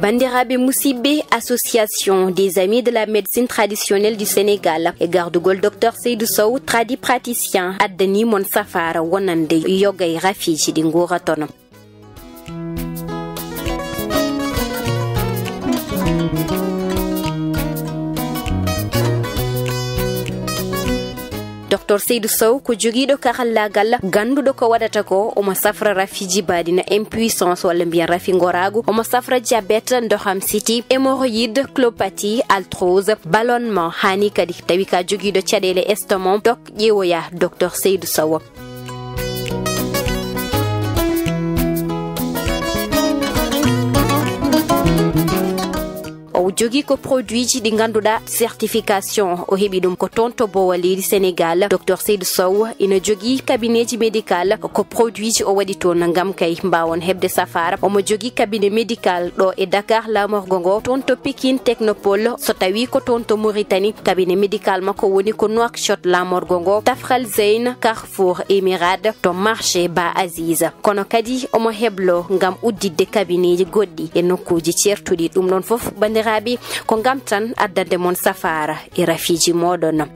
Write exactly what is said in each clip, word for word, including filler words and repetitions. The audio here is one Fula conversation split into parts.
Banndiraaɓe musidɓe, Association des Amis de la Médecine Traditionnelle du Sénégal e gardugol Docteur Seydou Sow, tradipraticien, addanii mon safaara wonande yoga e rafiiji ɗi nguuratono. Docteur Seydou Sow ko jogiiɗo karallaagal, gannduɗo ko waɗata ko. Omo safra rafi jibaaɗi na impuissance walla mbiyen rafi ngoraagu. Omo safra diabète, ndoham siti, hémorroïde, colopathie, arthrose, ballonnement. Haani kadi tawi ka jogiiɗo caɗeele estomac, dok ƴeewoya Docteur Seydou Sow. O jogii ko produitji ɗi ngannduɗaa certification o heɓi ɗum ko toon to Boowa leydi Sénégal. Docteur Seydou Sow ina jogii cabinet ji médical, ko produitji o waɗi toon ngam kay mbaawon heɓde safaara. Omo jogii cabinet médical ɗo e Dakar, laamorgo ngo, toon to Pikine Technopole, so tawii ko toon to Mauritanie, cabinet médical makko woni ko Nouakchott, laamorgo ngo, Tafral Zeyn, Carrefour Emirade, to marché Ba Aziz. Kono kadi omo heblo ngam udditde kabinetji goɗɗi e nokkuuji ceertuɗi. Ɗum ɗon fof, banndiraaɓe, ko ngam tan addande mon safaara e rafiiji mooɗon.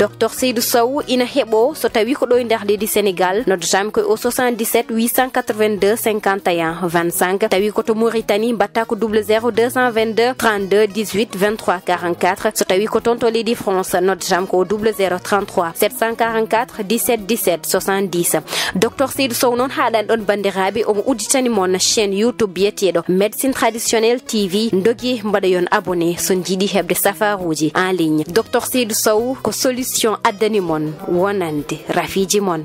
Docteur Seydou Sow ina heɓo so tawi ko ɗo e nder leydi Sénégal, noddatami ko o soixante-dix-sept huit cent quatre-vingt-deux cinquante et un vingt-cinq. Tawi ko to Mauritanie, mbatta ko double zéro deux cent vingt-deux trente-deux dix-huit vingt-trois quarante-quatre. So tawi ko toon to leydi France, noddatami ko o double zéro trente-trois sept cent quarante-quatre dix-sept dix-sept soixante-dix. Docteur Seydou Sow noon haaɗani ɗon, banndiraaɓe, omo udditani mon chaîne YouTube biyeteeɗo Médecine Traditionnelle T V. Ndogi mbaɗoyon abonné so njiɗi heɓde safaruuji en ligne. Docteur Seydou Sow ko solution addani mon wonande rafiiji mon.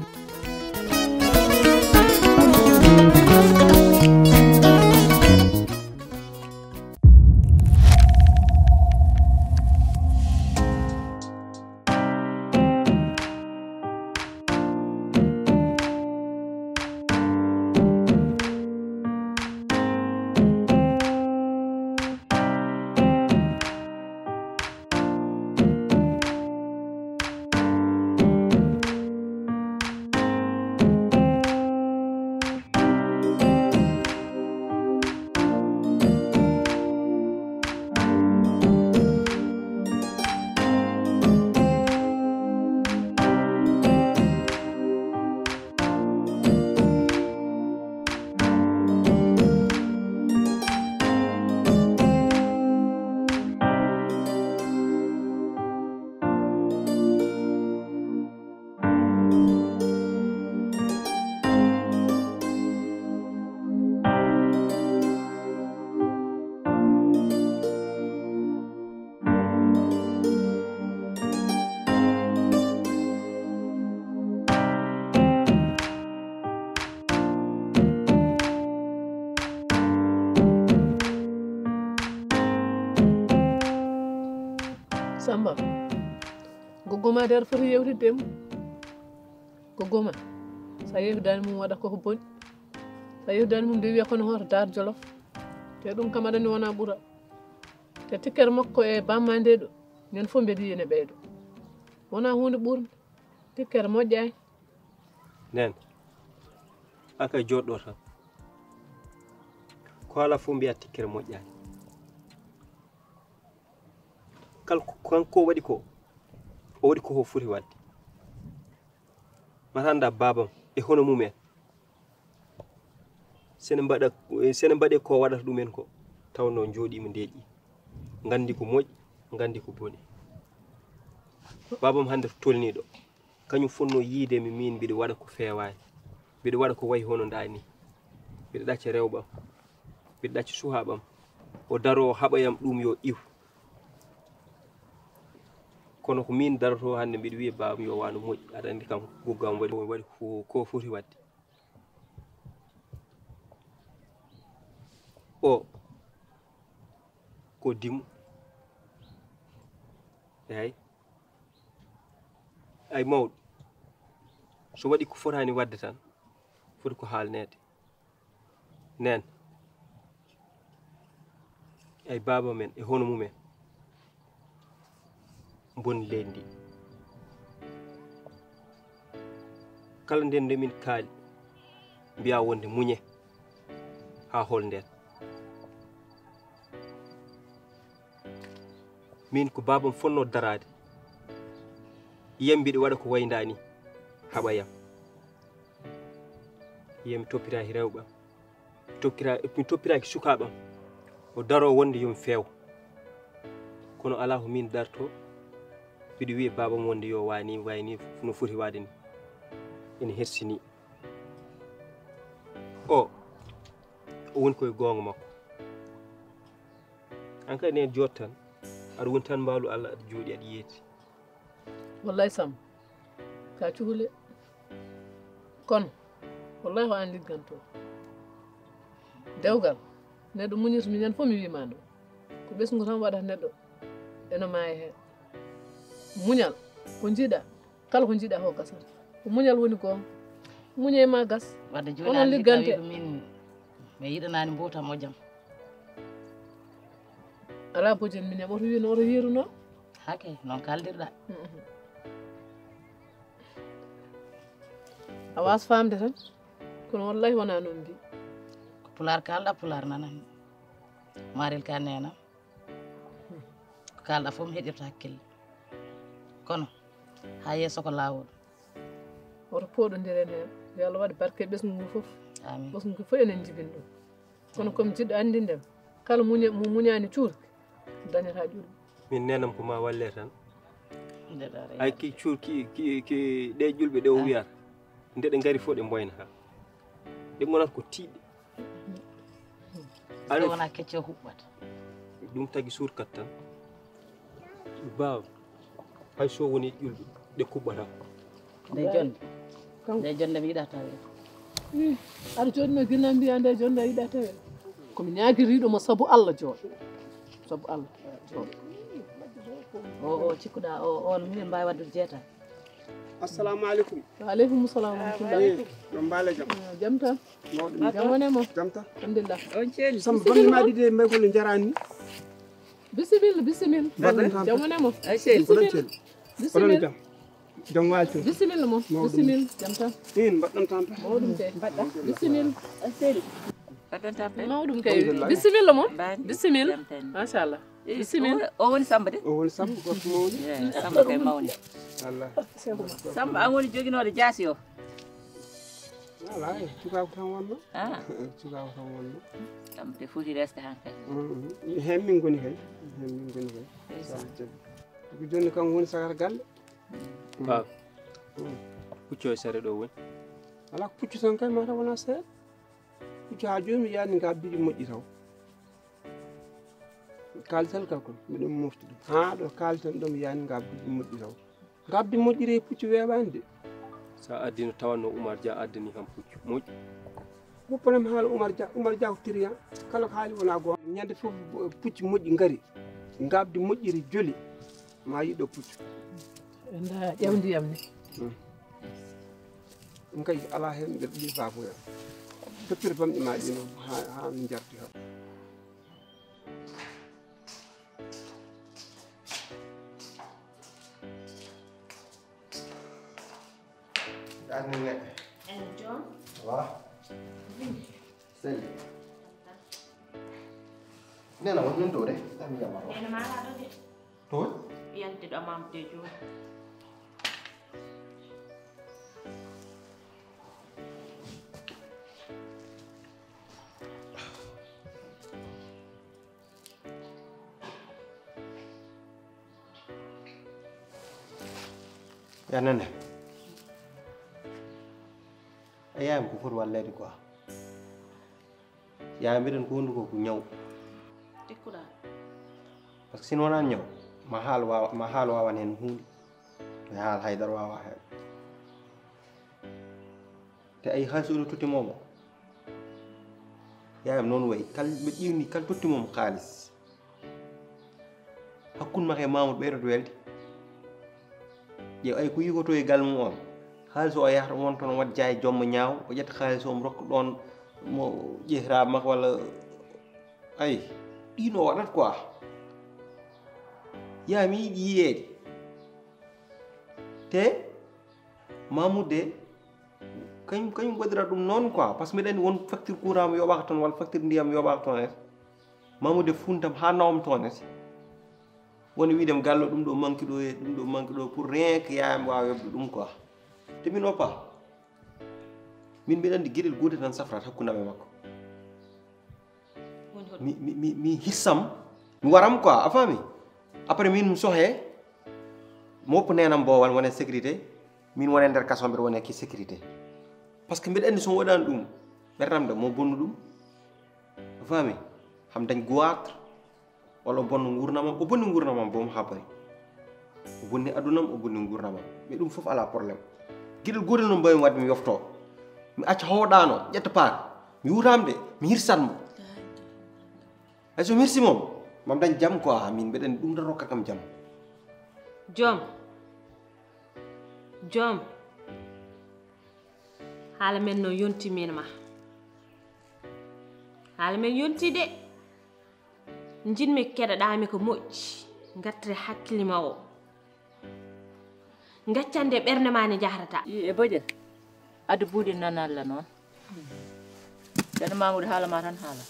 Samba, goggoma de aɗa foti yewtidde e mum. Goggoma, sa yewtidani mum waɗa koko boni. Sa yewtidani mum de wiya kono hoto daar Jolof. Te ɗum kam aɗa anndi wona ɓura. Te tikkere makko e bamma nde ɗo, ñande fof mbeɗa yiya ene ɓeydo. Wona huunde ɓurnde. Tikkere moƴƴaani. Nden, an kay jooɗɗo tan. Ko haala fof mbiya tikkere moƴƴaani. Kala ko kanko waɗi ko, o waɗi ko o foti waɗde. Mata annda baabam e hono mum en. Sene mbaɗa, sene mbaɗe ko waɗata ɗum en ko, tawnoo njooɗiima ndeeƴi. Nganndi ko moƴƴi, nganndi ko boni. Baabam hannde to tolnii ɗo, kañum fotnoo yiide mi miin mbiɗo waɗa ko feewaani. Mbiɗo waɗa ko wayi hono ndaa nii. Mbiɗo ɗacca rewɓe am. Mbiɗo ɗacca suhaaɓe am. O daroo, o haɓa yam ɗum yo iw. Kono ko miin darotoo hannde, mbiɗo wiya baabam yo wano moƴƴi. Aɗa anndi kam, goggo am waɗi, waɗi ko, ko foti waɗde. O ko dimo. Eey. Ay mawɗo, so waɗi ko fotaani waɗde tan, foti ko haalneede. Nden, Ay baaba men e hono mumen mboni leydi ndi. Kala nden nde min kaali, mbiya wonde muñe haa hol nden. Min ko baabam fonnoo daraade, yiyam mbiɗa waɗa ko wayndaa ni, haɓa yam. Yiyam mi toppitaaki rewɓe am, mi tokkira-, mi toppiraaki sukaaɓe am. O daroo wonde yo mi feew. Kono alaa ko min dartoo, mbiɗa wiya baabam wonde yo waani, waani no foti waade ni. Ene hersini. O, o woni koye goonga makko. An kadi nen jooɗo tan, aɗa woni tan mbaalu Allah, aɗa jooɗi, aɗa yeeti. Wallahi Samba, ka cuhule. Kono, wallahi ko an ligganto. Dewgal, neɗɗo muñirta miñan fof mi wiima ɗum. Ko ɓesngu tan waɗata neɗɗo ena maaya heen. Muñal, ko njiɗa, kala ko njiɗa ko gasata. Ko muñal woni goonga. Muñe ma gas. Wadde jooɗi onon an liggante. Tawi ko min mi yiɗanaani mbowta mojam. Alaa bojam miñam, oto wiy no oto yeeru noon. Hake, noon kaaldirɗa. A waas faamde tan, kono wallahi wonaa noon mbi. Ko pulaar kaalɗa, pulaar nanan. Maarel ka neena. Ko kaalɗa fof mi heɗirta hakkille. Kono, haa yeeso ko laawol. Woto pooɗondiren heen. Yo Allah waɗ barke e ɓesngu ngu fof. Amiin. Ɓesngu ngu fof enen njibin ɗum. Kono comme jiɗɗo anndindem, kala muñe-, mo muñaani cuurki, dañata ƴulɓe. Min neenam ko ma walle tan. Ay ki cuurki, ki, ki, ɗe ƴulɓe ɗe o wiyata. Nde ɗe ngari fof ɗe mboyna ka. Ɗe ngonata ko tiiɗɗe. Ɗe wona kecce o huɓɓata. Ɗum tagi suurkat tan. Baaw, hay so woni ƴulɓe, ɗe kuɓɓata. Nde jonde. Nde jonde mi yiɗa tawe. Aɗa jooɗino ginnam mbiya nde jonde a yiɗa tawe. Ko mi ñaagiriiɗo mo sabu Allah jooɗo. Sabu Allah jooɗo. O, o cikkuɗa, o, on minen mbaawi waɗde jeeta. Assalamu aleykum. Wa aleykum salam wa rahmatullah. Eh, no mbaale jam? Ah, jam tan. Mawɗum. Jam wone mo? Jam tan. Alhamdulillah. On ceeni. Samba, bamɗi ma ɗiɗi e mbay ko no njaraani ni? Bisimilla, bisimilla. Mbaɗɗon tampere. Jam wone mo? Ay, seydi. Bisimilla. Oɗon jam? Bisimilla. Jam waali toon. Bisimilla mo? Mawɗum. Bisimilla. Jam tan. In, mbaɗɗon tampere. Mawɗum kay. Mbaɗɗa. Bisimilla. Ay, seydi. Mbaɗɗon tampere. Mawɗum kay. Alhamdulillah. Bisimilla mo? Mbaɗi. Bisimilla. Jam tan. Machallah. Eh, bisimilla. O, o woni Samba de? O woni Samba, gorko mawni. Eh, Samba kay mawni. Wallahi. Samba, an woni joginooɗo jaasi o? Alaa, eh, cukaaku tan wonno. Ah. Cukaaku tan wonno. Kam te foti resde han kay. Mm, mm. Heen min ngoni kay. Heen min ngoni kay. Ndeysaan. Ko jooni kam woni sagata galle. Baaba. Mm. Puccu o e sere ɗo woni? Alaa ko puccu tan kay, mataw wonaa seeɗa. Puccu haa jooni mi yiyaani ngabbiiji moƴƴi taw. Kaalital ka kon, miɗen mofti ɗum. Haa ɗo kaalitan ɗo mi yiyaani ngabbiiji moƴƴi taw. Ngabbi moƴƴiri e puccu weeɓaani de. So a addino tawanno Oumar Dia addani kam puccu moƴƴu. Woppanam haala Oumar Dia, Oumar Dia ko tiriyan. Kala ko haali wonaa goonga. Ñande fof pucci moƴƴi ngari. Ngabdi moƴƴiri joli. Ma yiɗo puccu. Nda ƴeew ndiyam ni. Hmm. Ɗum kay alaa heen nder ɗi baaboya. Toppir bamɗi ma ɗi noon haa, haa min njardi kam. Ɗan ne. En John. Wa. Sey. Nena won nun ɗo de. Ɗan yamaro. Nena maa ɗo de. Toon? Yaltiɗo Mamadou Diouf. Ya Nene. A yaayam ko foti walleede quoi. Yaa mbiɗen ko hunduko ko ñaw. Tikkuɗaa. Parce que si wonaa ñaw, ma haal waawa, ma haal waawan heen huunde. To haal haydara waawa heen. Te ay hay so ɗum totti momo. Yaayam noon wayi. Kal ɓe ƴiwni, kal totti momo kaalis. Hakkunde makko e Mamoudou ɓeydoto welde. Ƴeew ay ko yigoto e gal mum on. Haalis o yahata won toon waɗ jaay jomma ñaaw, o ƴetta haalis o, omo rokka ɗoon mo ƴeehiraaɓe makko walla ay. Ɗino waɗat quoi. Ya mi yiɗi yiyeede. Te Mamoudou de, kañum, kañum waɗira ɗum noon quoi. Parce que mbiɗa anndi won facture courant mo yoɓaka toon, walla facture ndiyam yoɓaka toon et. Mamoudou de funtam haa nawam toon et. Woni wiide mi gallo ɗum ɗo manque ɗo e ɗum ɗo manque ɗo pour rien que yaayam waawa yoɓde ɗum quoi. Te min o pa. Min mbiɗa anndi geɗel gootel tan safrat hakkunde am e makko. Woni hoɗum? Mi, mi, mi, mi hissam, mi waram quoi, a faami? Après min mi sohe, mo woppu nenam boowal wone sécurité, min wone nder kaso mbiɗa wone ki sécurité. Parce que mbiɗa anndi so mi waɗani ɗum, ɓerdam de mo bonnu ɗum. A faami? Ham dañ goitre, walla o bonno nguurndam am, o bonni nguurndam am boom haa bari. O bonni aduna am, o bonni nguurndam am. Mais ɗum fof alaa problème. Geɗel gootel noon mbaawmi waɗde mi yoftoo. Mi acca hooɗaano, ƴetta paaka. Mi wuuram de, mi hirsan mo. Hay so mi hirsi mo, mam dañ jam quoi, min mbeɗen ɗum tan rokka kam jam. Joom. Joom. Haala men noon yonti min ma. Haala men yonti de. Njiɗmi keɗoɗaami ko moƴƴi. Ngattere hakkille ma o. Gaccande ɓernde ma ne jahrata. I e boƴe. Addu buuɗi nan Allah noon. Ceerno Mamoudou haala ma tan haala.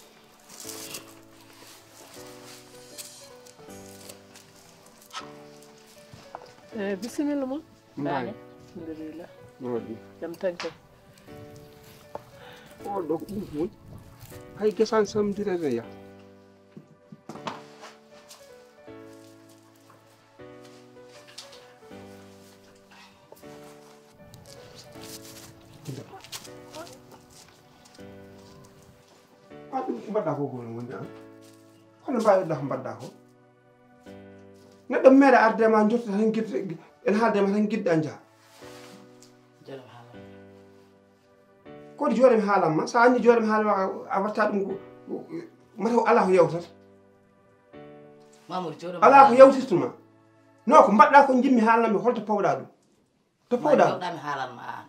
Eh, bisimilla ma. Mbaye. Alhamdulillah. Moodi. Jam tan kay. O ɗo ko ɗum woni. Hay gesan samdire ne ya. A ɗum ko mbaɗɗa ko gol woni an? Hono mbaɗɗa ko mbaɗɗa ko? Neɗɗo meeɗa arde ma jotta tan gidde, en haalde ma tan gidde an jaha. Jaram haala. Ko waɗi jooɗe mi haalan ma, sa anndi jooɗe mi haalan ma, a watta ɗum ko, ko, mataw alaa ko yawtata. Mamoudou, jooɗo alaa ko yawtirtuma. No ko mbaɗɗa ko jimmi haalan mi holto pawɗa ɗum. To pawɗa. Jooɗa mi haalan ma an.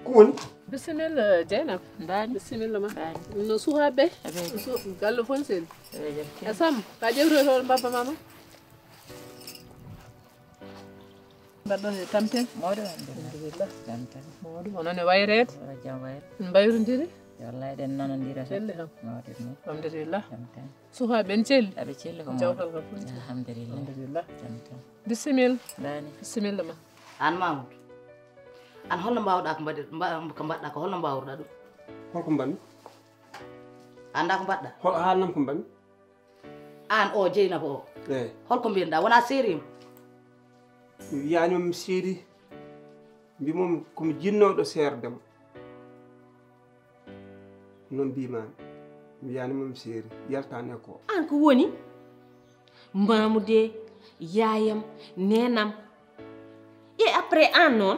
Ko woni? Bisimilla, Jeynab. Mbaɗi. Bisimilla ma. Mbaɗi. No suhaaɓe? Aɓe. Su-, gallo fof sel. Aɓe jam. E Sam, ka ƴewtoy toon babba mama? Mbaɗɗon e tamte? Mawɗo, alhamdulillah. Alhamdulillah. Tamte. Mawɗo, onon e wayreede? Wala jam wayre. Mbayrondiri? Wallahi, ɗen nanondira tan. Celli kam. Mawɗo ni. Alhamdulillah. Tamte. Suhaaɓe en celli? Aɓe celli ko mawɗo. Jawkal ka fof celli. Alhamdulillah. Alhamdulillah. Tamte. Bisimilla. Dani. Bisimilla ma. An Mamoudou. An holno mbawɗa ko mbaɗir-, mba-, ko mbaɗɗa ko, holno mbawruɗa ɗum? Holko mbaɗmi? Anda ko mbaɗɗa? Hol-, haalnam ko mbaɗmi? Aan oo, Jeynaba oo. Eey. Holko mbiyanɗaa? Wonaa seeriima? Mi wiyaani mo mi seeri. Mbii mo ko mi jinnooɗo seerde mo. Noon mbii maa mi. Mi wiyaani mo mi seeri. Yaltaani e ko. Aan ko woni? Maamu de, yaayam, neenam. Et après aan noon?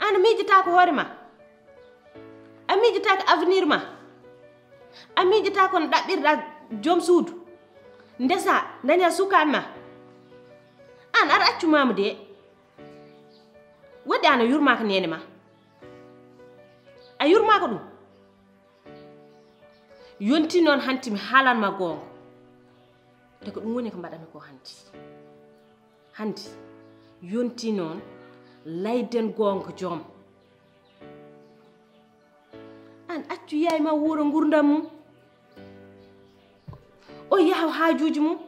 Aan a miijotaako hoore ma? A miijotaako avenir ma? A miijotaako no ɗaɓɓirɗa joom suudu? Ndesa, daña sukaaɓe ma? Aan aɗa accu maamu de. Waɗde aan a yurmaaka neene ma? A yurmaaka ɗum? Yonti noon hanti mi haalan ma goonga. Te ko ɗum woni ko mbaɗanmi ko hanti. Hanti, yonti noon, layden goonga joom. Aan accu yaay ma wuura nguurndam mum. O yaha haajuuji mum.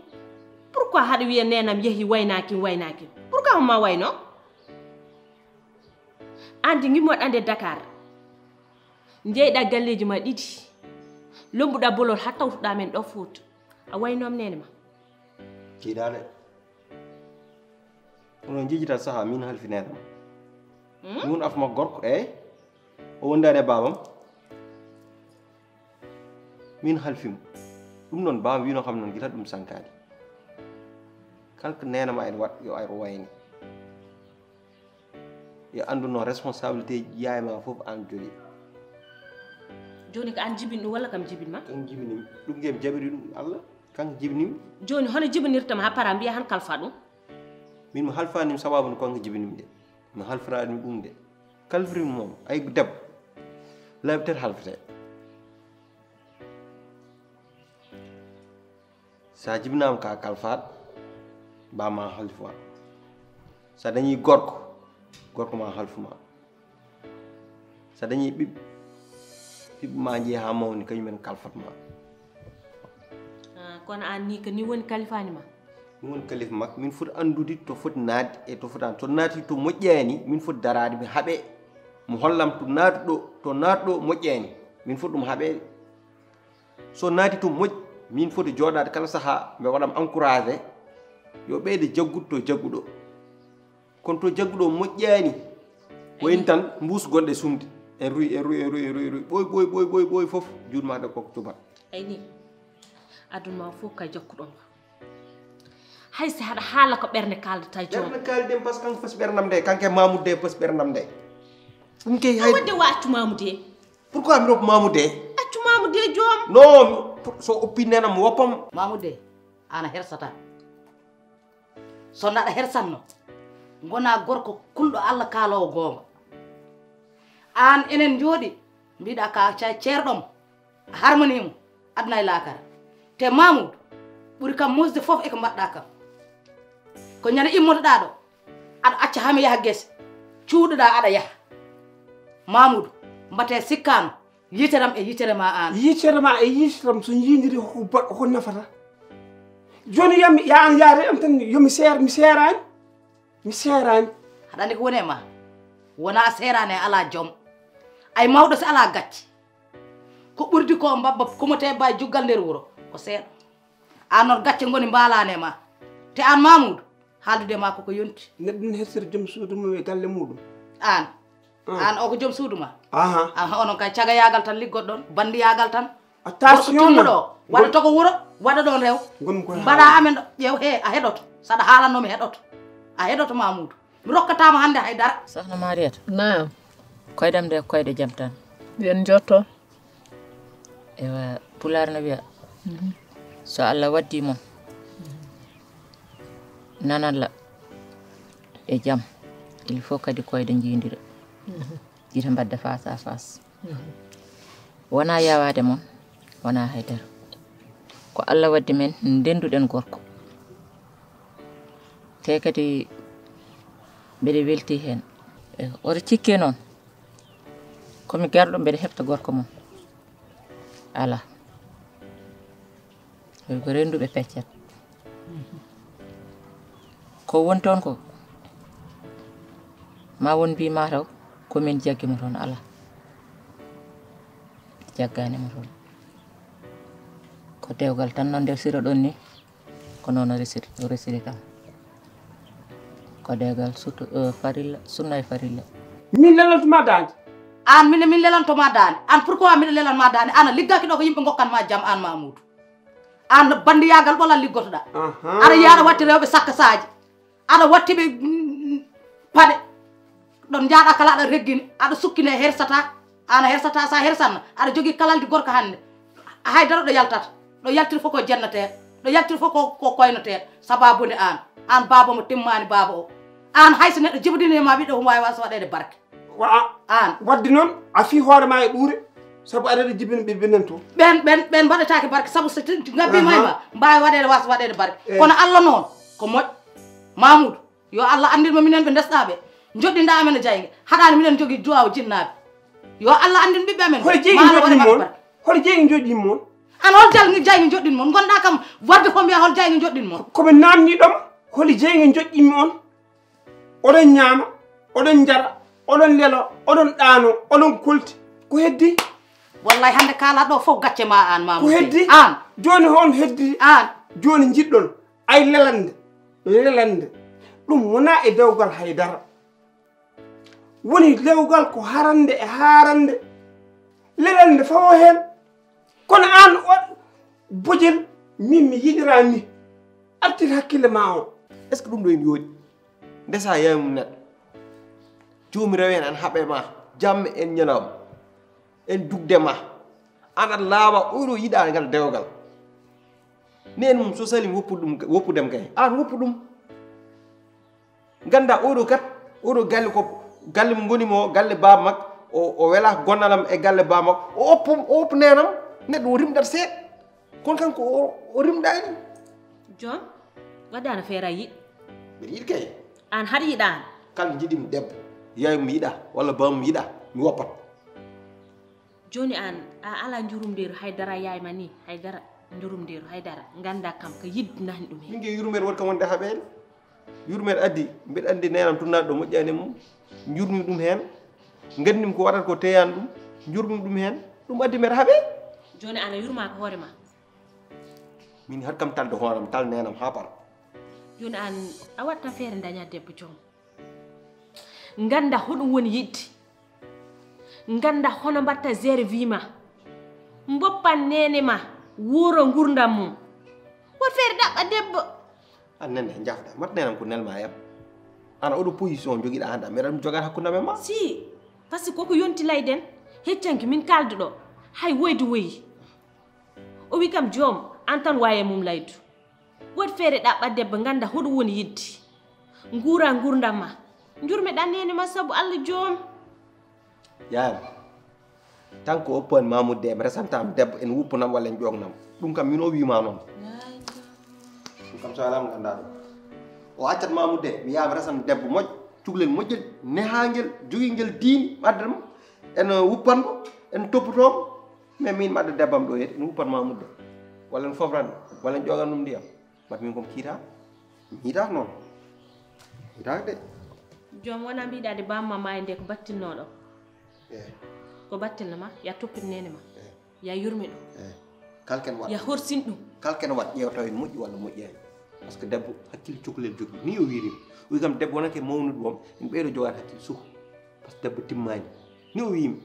Pourquoi haɗa wiya neenam yehi waynaaki, waynaaki? Pourquoi on ma wayno? Aan de ngimmoɗa nde Dakar. Njeyɗa galleeji ma ɗiɗi. Lombuɗa bolol haa tawtuɗa men ɗo Fuuta. A waynoom neene ma? Tiiɗaa de. Onon njejjitaa sahaa min halfi neenam. Hmm? Min woni af makko gorko, eey. O wondaani e baabam. Min halfi mo. Ɗum noon baabam wiino kam noon gila ɗum sankaani. Kala ko neene ma ene waɗ yo ar o wayni. Yo anndu noon responsabilité yaay ma fof aan jogii. Jooni ko aan jibini ɗum walla kam jibini ma? Kan jibini mi. Ɗum nge mi jaɓiri ɗum Allah. Kanko jibinimi. Jooni hono jibinirta ma haa para mbiya han kalfa ɗum? Min mi halfaani ɗum sababu nde kanko jibinimi de. Mi halfiraani ɗum de. Kalfirimi moom ay debbo. Laabi tati halfete. So a jibinaama ka kalfaaɗo, ba ma halfu ma. So a dañii gorko, gorko ma halfu ma. So a dañii ɓiɓɓe, ɓiɓɓe ma njehi haa mawni, kañum en kalfat ma. Ah, kono aan nii ko nii woni kalifaani ma? Ɗum woni kalifa makko. Min foti anndude to foti naatde e to fotaani. So naati to moƴƴaani, min foti daraade, mi haɓee. Mo hollam to naatu ɗo, to naatu ɗo moƴƴaani. Min foti ɗum haɓeede. So naati to moƴƴi, min foti jooɗaade kala sahaa, mbe waɗam encouragé. Yo ɓeyde jaggude to jagguɗo. Kono to jagguɗo moƴƴaani, wayni tan mbuus gonɗe sumde. En ruy, en ruy, en ruy, en ruy, en ruy. Ɓooy, ɓooy, ɓooy, ɓooy, ɓooy fof, juutmaade koko cubat. Ay ni, aduna ma fof ka jokkuɗo ma. Hay si haɗa haala ko ɓernde kaldata joom. Ɓernde kalden, parce que kanko fasi ɓernam nde, kanko e Mamoudou de fasi ɓernam nde. Ɗum kay hay. Wadde wa accu Mamoudou de. Pourquoi mi ɗo Mamoudou de? Accu Mamoudou de joom. Non, so oppi nenam woppam. Mamoudou de, ana hersata. So naɗa hersanno, ngona gorko kulɗo Allah kaaloowo goonga. Aan enen njooɗi, mbiɗa ka ceerɗom, a harmaniimo, aduna e laakara. Te Mamoudou ɓuri kam musde fof e ko mbaɗɗa kam. Ko ñande immotoɗa ɗo, aɗa acca haa mi yaha gese, cuuɗoɗa aɗa yaha. Mamoudou, mbate sikkaano, yitere am e yitere ma aan. Yitere ma e yitere am so njiidiri hoko baɗ hoko nafata. Jooni yami ya an yaare am tan yomi seer mi seeraani. Mi seeraani. Haɗa anndi ko woni e ma? Wona a seeraani a alaa jom. Ay mawɗo si alaa gacce. Ko ɓurdi ko mbabba kumotee ba juggal nder wuro ko seeɗa. Aan noon gacce ngoni mbaalaani e ma. Te aan Mamoudou haaldude e ma koko yonti. Neɗɗo ne hersira joom suudu mum e galle muuɗum. Aan. Aan o ko joom suudu ma. Aha. Aha onon kay cagayaagal tan liggoɗon bandiyaagal tan. Attention. Gorko timmuɗo o waɗa to ko wuro waɗa ɗon rew. Mbaɗa amen ɗo ƴeew he a heɗoto. Saɗa haalanno mi heɗoto. A heɗoto Mamoudou. Mi rokkataama hannde hay dara. Sohna Mariata. Naam. Koyɗam nde koyɗe jam tan. Yen jotto. Ewa pulaar no wiya so Allah waddi mon nanalla e jam il faut kadi koyɗe jiidira jiita mbadda face à face wona yawaade mon wona haydara ko Allah waddi men ndenduɗen gorko te kadi mbeɗe welti heen oto cikke noon komi garɗo mbeɗa heɓta gorko mum alaa ko rennduɓe peccat ko woni toon ko ma won mbi mataw komin jaggi mo toon alaa jaggani mo toon ko dewgal tan no ndewsira ɗon ni ko noon o resiri kam ko degal sutu farilla sunna e farilla min lelantuma daande an min min lelantoma daande an pourquoi miɗo lelanma daande an a liggaki ɗo ko yimɓe gokkanma jam an mamoudou an bandiyagal ɓolal liggotoɗa aɗa yaɗa watti rewɓe sakka saji aɗa watti ɓe paɗe ɗon jaaɗa kala aɗa reggini aɗa sukkine hersata Aan a hersataa, so a hersanno, aɗa jogii kalaldi gorko hannde, haydara ɗo yaltata, ɗo yaltiri fof ko jennateeɗo, ɗo yaltiri fof ko ko koynoteeɗo, sabaabu nde aan, aan baaba mo timmaani baaba o, aan hay so neɗɗo jibidinii ma ɓiɗɗo omo waawi waas waɗeede barke, aan. Waɗde noon a fii hoore maa e ɗuure, sabu aɗa aɗa jibina ɓiɓɓe nan toon. Ɓeen ɓeen ɓeen mbaɗataake barke, sabu so ngabbiima e ma, mbaawi waɗeede waas waɗeede barke, kono Alla noon ko moƴƴo, Mamuudu. Yo Allah anndin mo minen ɓe ndesɗaa ɓe, njoɗɗinɗaa amen e jayge, haɗaani minen njogii duwaaw jinnaaɓe. Yo Allah anndin ɓiɓɓe amen ɓe, ma Allah waɗe maɓɓe barke. Hol jeyge njoɗɗinmi mon? An hol jal jayge njoɗɗin mon? Ngonɗaa kam warde fof mbiyaa hol jayge njoɗɗin mon? Ko mi naamnii ɗo ma, holi jeyge njoɗɗinmi on? Oɗon ñaama, oɗon njara, oɗon lelo, oɗon ɗaano, oɗon kolti. Ko heddii? Wallay hannde kaalaa ɗo fof gacce ma aan Mamoudou Seydi. Ko heddii? Aan. Jooni hol heddii? Aan. Jooni njiɗɗon? Ay lelande, lelande ɗum wonaa e dewgal hay dara. Woni dewgal ko harande e haarande, lelande fawo heen. Kono aan oɗ bojel min mi yiɗiraa ni, artir hakkille ma o. Est ce que ɗum ɗo ene yooɗi? Ndesa yamum neɗɗo, joomi rewe en an haɓe ma, jamma en ñalawma, en dugde ma, an aɗa laaɓa oɗo yiɗa ngal dewgal. Neen mum so salim woppude ɗum woppudem kay aan woppu ɗum. Nganndaa oɗo kat oɗo galle ko galle mo ngonimo galle baaba makko o o wela gonnalam e galle baaba makko o oppu o oppu neenam. Neɗɗo o rimɗat seeɗa kono kanko o o rimɗaani. Joom, waɗde ana feera yiɗ. Mbiɗa yiɗi kay. Aan haɗa yiɗa aan. Kala njiɗimi debbo, yaay mi yiɗa walla bamum yiɗa, mi woppat. Jooni aan a alaa njurumdeeru hay dara, yaay ma nii hay dara, njurumdeeru hay dara. Ngannda kam ko yiɗ nani ɗum heen. Min ke yurmeede wonde kam wonde haɓeede. Yurmeede addi, mbiɗa anndi neenam tunnaade ɗo moƴƴaani e mum. Njurmi ɗum heen. Nganndim ko waɗata ko teyaani ɗum. Njurmi ɗum heen. Ɗum addi mbeɗa haɓee. Jooni aan a yurmaaka hoore ma. Min haɗ kam talde hooram, tal neenam haa par. Jooni aan a waɗta feere ndaña debbo joom. Ngannda hoɗum woni yiɗde. Ngannda hono mbaɗta géré vie ma. Mboppan neene ma, wuuro ngurdam mum. Wot feere ɗaɓɓa debbo. An nene, jafda. Mat neenam ko nelma yam. Ana oɗo position jogiɗa hannde, mbeɗa ɗum jogaade hakkunde am e ma. Si, parce que koko yonti layden, heccanki min kalduɗo, hay woyde woyi. O wi kam joom, an tan waye mum laydu. Wot feere ɗaɓɓa debbo, ngannda hoɗum woni yiɗde. Nguura ngurdam ma. Njurme ɗan neene ma sabu Allah joom. Yaayam, tan ko oppan Mamoudou de, mi resanta am debbo, en wuppanam walla en ƴognam. Ɗum kam min o wiima noon. Ɗum kam so alaa mo nganndaa ɗum. O accat Mamoudou de, mi yaha mi resan debbo moƴƴo, cukalel moƴƴel, nehaangel, jogiingel diini, mi adda mo, en wuppan mo, en toppatoo mo. Mais min mi adda debbo am ɗo yeeɗi, en wuppan Mamoudou de. Walla en fofran, walla en ƴogan ɗum ndiyam. Mbat min ko mi kiita, mi yiɗaaka noon. Mi yiɗaaka de. Joom wona mbiɗa de bamma maayi nde ko battilnoɗo. Eh, Ko battilno ma, ya toppit nene ma. eh, Ya yurme ɗum. eh. Kalken waɗ. Ya horsin ɗum. Kalken waɗ ƴeew taw en moƴƴi walla moƴƴaani. Parce que debbo hakkille cukalel jogii. Ni o wiiri. O wi kam debbo wonake mawnude boom, en ɓeydo jogaade hakkille suka. Parce que debbo timmaani. Ni o wiimi.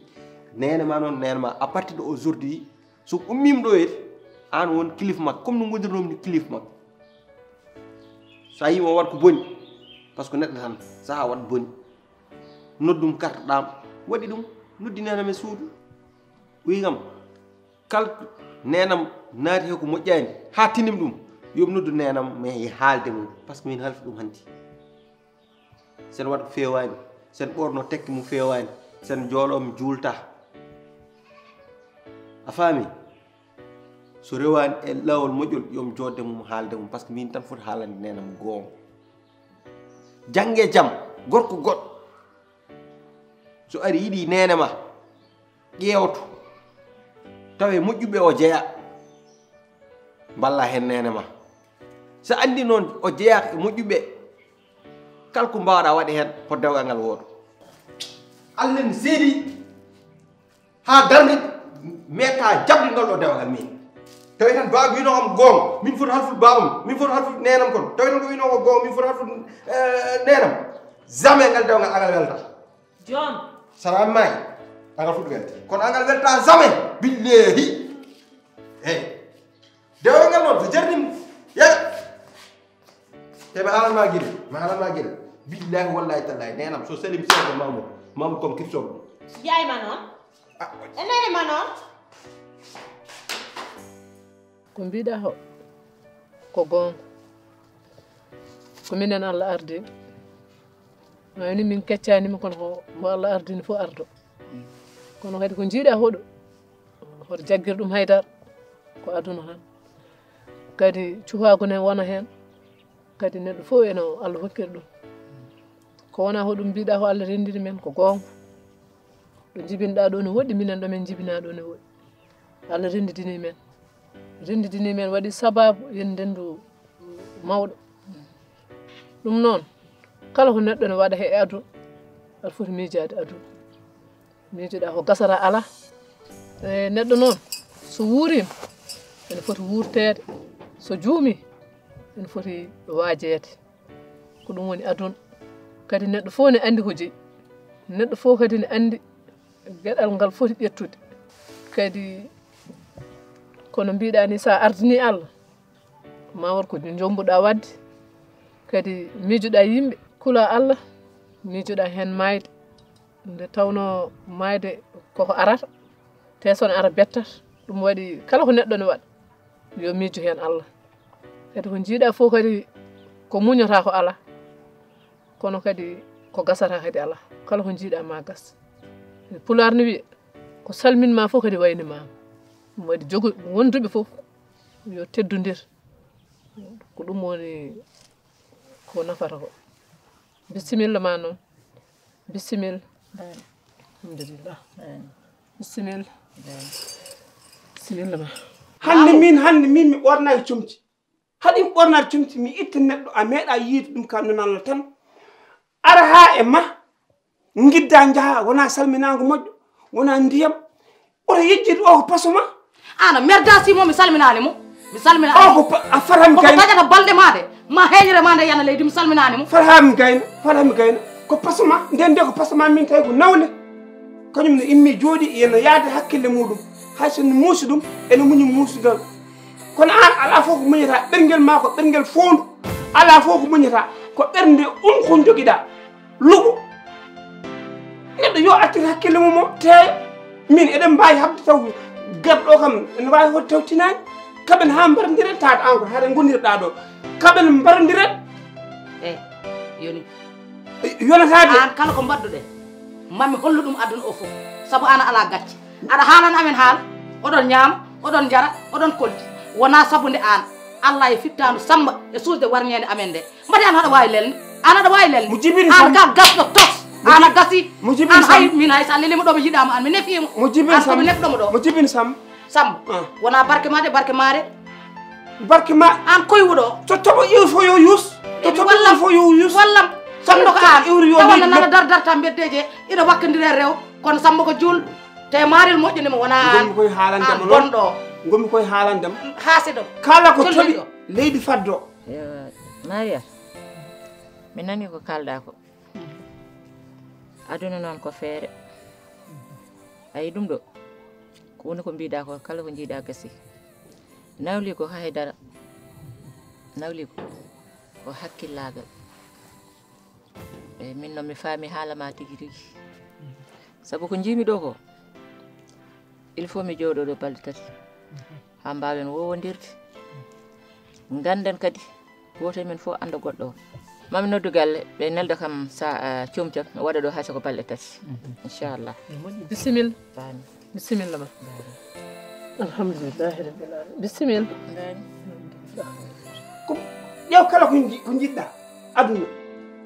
Nene ma noon, nene ma. À partir de aujourd'hui, so ummima ɗo yeeɗi, an won kilifa makko. Comme no gondirnomi ni kilifa makko. So a yii o waɗ ko boni, parce que neɗɗo tan, saha waɗ boni. Noddum kartoɗam, waɗi ɗum, noddi nenam e suudu. Wi kam, kal nenam naati he ko moƴƴani, ha tinim ɗum, yoɓ noddu nenam, mais e haalde mum, parce que min halfi ɗum hanti. Sen waɗ ko fewani, sen ɓorno tekki mo fewani, sen joolo mi juulta. A faami? So rewaani e laawol moƴƴol, yo mi joodde mum, haalde mum, parce que min tan foti haalande neenam goonga. Jannge jam, gorko goɗɗo, so ari yiɗi neene ma, ƴeewto, tawa e moƴƴuɓe o jeya, mballa heen neene ma. So anndi noon o jeyaaka e moƴƴuɓe, kala ko mbaawɗa waɗe heen, ko dewgal ngal wooto. Allah ne seedi. Ha darde meta jabde ngal ɗo dewgal min. Tawi tan baaba wino am goonga, min foti halfude baabam, min foti halfude neenam kon. Tawi tan ko wino ko goonga, min foti halfude eh, neenam. Jamais ngal dewgal angal welta. Joom. Sara maayi, angal fuɗɗo welte. Kono angal welta jamais. Billahi. Hey. Dewgal ngal noon, so jarnim, ya. Te mi haalan ma gila, mi haalan ma gila. Billahi wallahi tallahi, neenam so salim seeɗa Mamoudou, Mamoudou comme kirsoɗo. Yaay ma noon. Ah, E nene ma noon. Ko mbiɗa ko, ko goonga. Ko minen Allah ardini. Wayni min keccanima kono ko mo Allah ardini fof ardo. Kono kadi ko jiiɗa hoɗo, hoto jaggir ɗum haydara. Ko aduna tan. Kadi cukaagu ne wona heen. Kadi neɗɗo fof eno Allah hokkiri ɗum. Ko wona hoɗum mbiɗa ko Allah renndini men ko goonga. Ɗo njibinɗa ɗo ne woɗɗi, minen ɗo min njibina ɗo ne woɗɗi. Allah renndidini men. Renndidini men waɗi sababu yen ndendu mawɗo. Ɗum noon, kala ko neɗɗo ne waɗa he aduna, aɗa foti miijaade aduna. Miijoɗa ko gasata alaa. E neɗɗo noon, so wuuriima, ene foti wuurteede. So juumii, ene foti waajeede. Ko ɗum woni aduna. Kadi neɗɗo fof ne anndi ko jeyi. Neɗɗo fof kadi ne anndi geɗal ngal foti ƴettude. Kadi kono mbiɗa ni, sa ardini Allah, ma won ko jombuɗa wadde. Kadi miijoɗa yimɓe, kula Allah, miijoɗa heen maayde. Nde tawno maayde koko arata, te son ara bettat. Ɗum waɗi kala ko neɗɗo ne waɗa, yo miijo heen Allah. Kadi ko jiiɗa fof kadi ko muñata ko alaa, kono kadi ko gasata kadi alaa. Kala ko jiiɗa ma gas. Pulaar ne wiya, ko salmin ma fof kadi wayni ma. Ɗum waɗi jogo wonduɓe fof yo teddondir. Ko ɗum woni ko nafata ko. Bisimilla ma noon. Bisimilla. Alhamdulillah. Bisimilla. Bisimilla ma. Hannde min, hannde min mi ɓornaaki comci. Haɗi mi ɓornaade comci, mi itta neɗɗo, a meeɗa yiide ɗum ka nunal tan. Ara haa e ma, ngidda njaha, wona salminaango moƴƴo, wona ndiyam. Oto yejjit o ko paso ma. Ana merda si mo mi salminaani mo. Mi salminaani mo. O ko pa-, a faram kayna. Taƴata balɗe ma de, ma heeñere ma nde yana leydi, mi salminaani mo. Far haa mi gayna, far haa mi gayna. Ko paso ma, nden de ko paso ma min tawi ko nawle. Kañum ne immi jooɗi, ena yaade hakkille muɗum. Hay so mi muusi ɗum, ene muñi muusugal. Kono aan, alaa fof ko muñata, ɓerngel ma ko ɓerngel foondu. Alaa fof ko muñata, ko ɓernde um kon jogiɗa. Luɓu. Neɗɗo yo artir hakkille mum o, teeya. Min eɗen mbaawi haɓde taw garɗo kam, ene waawi hoɗde taw tinaani. Kaɓen haa mbarondiren, taata aan ko haɗa ngondirɗa ɗo. Kaɓen mbarondiren. E, yoni. Yonata de. Aan kala ko mbaɗduɗen, mami hollu ɗum aduna o fof. Sabu aan alaa gacce. Aɗa haalana amen haala, oɗon ñaama, oɗon njara, oɗon koldi. Wonaa sabu nde aan, Allah e fittaandu Sammba e suusde warñeende amen nde. Mbaɗi aan haɗa waawi lelnde? Aan aɗa waawi lelnde? Mo jibini Aan Sammba. Ka gasɗo tos. Mo Aan a ji-, gasi. Mo jibini Aan hay Sammba. Min hay so a lelima ɗo mi yiɗaama aan, mi nefiima. Mo jibini Aan ko mi Sammba. Nefɗo mo ɗo. Mo jibini Sammba. Sammba. Ah. Wonaa barke ma de, barke ma de. Barke ma. Aan koywu ɗo. To toɓo iwri fof yo yuus. To toɓo iwri fof yo yuus. Wallam. Sammba ko aan. Iwri yo tawa na nana dar dar ta mbeddeje. Ina wakkandire rew. Kono Sammba ko juul. Te maarel moƴƴo nde mo wona aan. Ngonmi koye haalande mo noon. Bonɗo. Ngonmi koye haalande mo. Haasido. Kala ko toɓi leydi faddo. Yo, Maria, mi nani ko kalɗa ko. Aduna noon ko feere. Ayi ɗum ɗo, ko woni ko mbiɗa ko, kala ko jiiɗa gasi. Nawli ko haydara. Nawli ko, ko hakkillagal. Eyi, min noon mi faami haala ma tigi tigi. Sabu ko njiimi ɗo ko, il faut mi jooɗo ɗo balɗe tati. Haa mbaawen wowondirde. Ngannden kadi, gooto e men fof annda goɗɗo o. Mami noddu galle, ɓe nelda kam sa, ah, comcam, mi waɗa ɗo haa caka balɗe tati. Inchallah. Bisimilla. Bani. Bisimilla ma. Bani. Alhamdulillahi rabbil alamin. Bisimilla. Bani. Ko, ƴeew kala ko nji-, ko njiɗɗa. Aduna.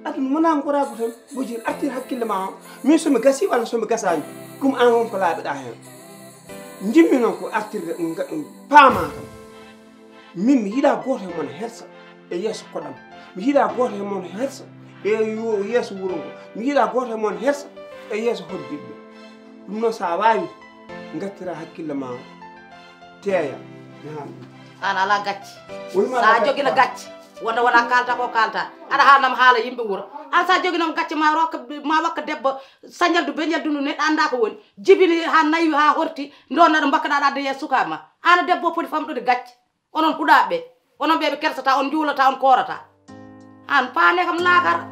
Aduna wona ngoraagu tan. Bojir, artir hakkille ma o. Min so mi gasi walla so mi gasaani. Ɗum aan won ko laaɓiɗa heen. Njimmi noon ko artirde ɗum, nga-, ɗum paamaa kam. Min mi yiɗa gooto e mon hersa e yeeso koɗam. Mi yiɗa gooto e mon hersa e yo-, yeeso wuro ngo. Mi yiɗa gooto e mon hersa e yeeso hoɗdiɓɓe. Ɗum noon so a waawi, ngattira hakkille ma o. Teeya. Mi haala ɗum. Aan alaa gacce. Woni ma alaa gacce. Sa jogino gacce, wonde wona kalta ko kalta. Aɗa haalnam haala yimɓe wuro. Aan sa joginam gacce ma rokka, ma wakka debbo sañaldu beñaldu ndu neɗɗo annda ko woni. Jibini haa nayi haa horti, ndon naɗo mbakkaɗa aɗa adda yeeso sukaa ma. Aan debbo poti famɗude gacce. Onon huɗaaɓe, onon ɓe ɓe kersata, on njuulata, on koorata. Aan paane kam laakara.